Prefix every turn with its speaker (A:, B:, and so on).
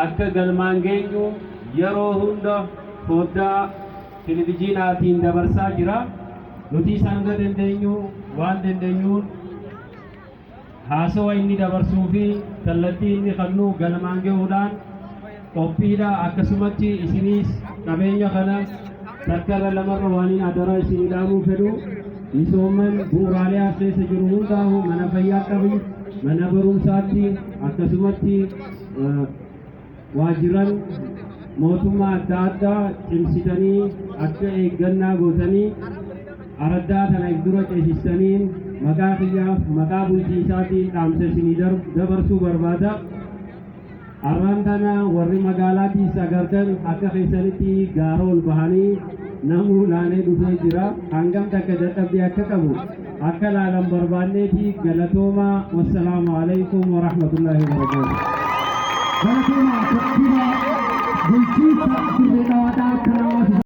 A: Akka galmaan geenyu yeroo hunda foddaa televizyiinaatiin dabarsaa jira. Nuti isaan hanga dandeenyu waan dandeenyuun haasawa inni dabarsuu fi kallattii inni kennu galmaan gahuudhaan qophiidha. Akkasumatti isiniis qabeenya kana takkarra lamarra waan adaraa isinii dhaamuu fedhu, misooman bu'uuraalee as keessa jiru hundaa'u, mana fayyaa qabi, mana barumsaatti, akkasumatti waajiran mootummaa adda addaa cimsitanii akka eeggannaa gootanii araddaa tana dura ceesistaniin maqaa kiyyaaf maqaa bulchiisaatiin dhaamsa isinii dabarsuu barbaada. Arraan tana warri magaalaatiis agartan akka keessanitti gaara ol bahanii namuu laalee dhufee jira. Hangam takka dadhabbii akka qabu akka laalan barbaanneeti. Galatoomaa. Wassalaamu alaikum warahmatullaahi wabarakaatuh.
B: Galatooma, kantiibaa bulchiinsa Dirree.